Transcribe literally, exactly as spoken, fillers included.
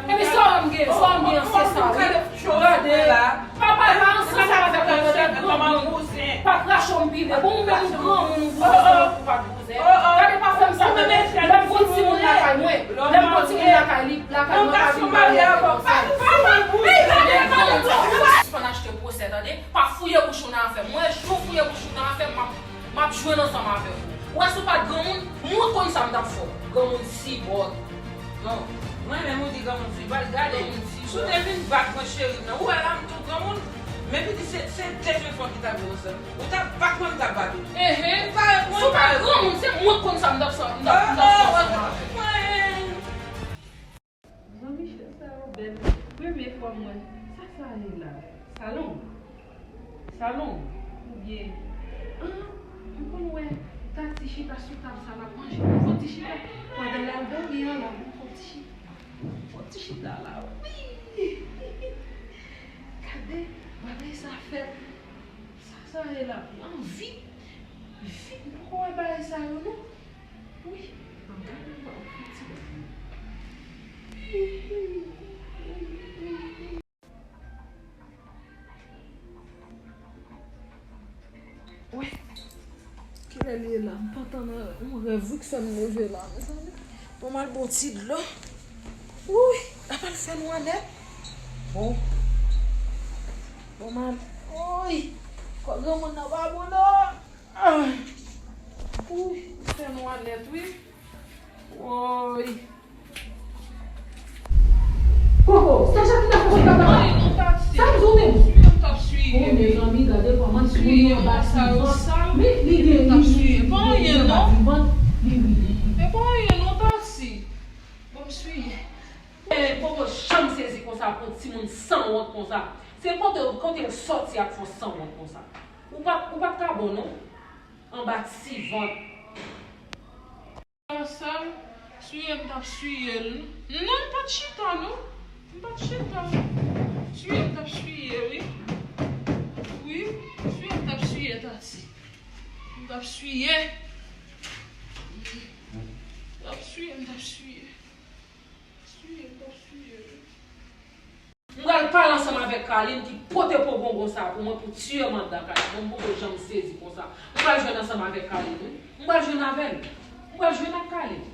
Epi sa w gen, sa w gen an se sa wi. Gade, papa pa ansanm avèk yon granmoun. Pa krache w m pile. Bon, ou menm ou granmoun, ou granmoun, ou pa bouzen. Gade pa fè m sa, gade. Lè m gon timoun lakay mwen, lè m gon timoun lakay li, lakay mwen pa vin marye avèk yon sèl. Sispann achte pwosè, tande. Pa fouye bouch ou nan afè m. Mwen, jou w fouye bouch ou nan afè m, m ap, m ap jwenn ansanm avèk ou. Ou wè si w pa t granmoun, mwen konn sa m t ap fè w. Granmoun sibòt. Non, mwen menm ou di granmoun sibòt, gade. Granmoun sibòt. Si w te vin bat mwen cheri m nan, ou wè la m tou granmoun. Men piti se, se de zenfan ki t ap viv ansanm. Ou t ap bat mwen, m t ap bat ou. Enhen. Ou pa reponn, ou pa reponn. Si w pa t granmoun, se mwen k konn sa m t ap sa, m t ap, m t ap sa ansanm avèk ou. Zanmi chè sa yo bèl. Premye fwa m wè. Sa sa ye la? Salon? Salon? Oubyen, ah, m konn wè Tati chita sou tab sa l ap manje. Fò ti chita. Pandan l al dòmi an la, fò ti chita. Fò ti chita la, wi. Gade, bagay sa fèt. Sa sa ye la? Anvi. Vi, m poko wè bagay sa yo, non. Wi, m ap gade w ap fè ti bagay. Wè, kilè li ye la? M pantan nan yon rèv wi k fè m leve la, mezanmi. Bon, m al bon ti dlo. Wi, ap al fè nwa nèt. Bon. Bon, m al. Wi, kò granmoun nan pa bon non. Ah. Wi, fè nwa nèt wi. Woy. Koko, Stacha ki ta fè sa kaka? Anyen non, Tati. Sa m di w menm? Swiye m t ap swiye. Oh, mezanmi, gade kòman timoun yo anba ti vant. Men li gen li, li gen anba ti vant, li wi. E pa anyen non, Tati. Bon, m swiye. E poko janm sezi konsa pou timoun sanwont konsa. Se kote, kote l sòti ak fòs sanwont konsa? Ou pa, ou pa t ka bon non. Anba ti vant. Sa, swiye m t ap swiye l. Non, m pa t chita, non. M pa t chita. Swiye m t ap swiye, wi. Wi, swiye m t ap swiye, Tati. M t ap swiye. M t ap swiye, m t ap swiye. Swiye m t ap swiye, wi. M pral pale ansanm avèk Carline ki pote po bonbon sa pou mwen pou tiye m anndan kay la. Bon, m poko janm sezi konsa. M pral jwenn ansanm avèk Carline, wi. M pral jwenn avè l. M pral jwenn ak Carline.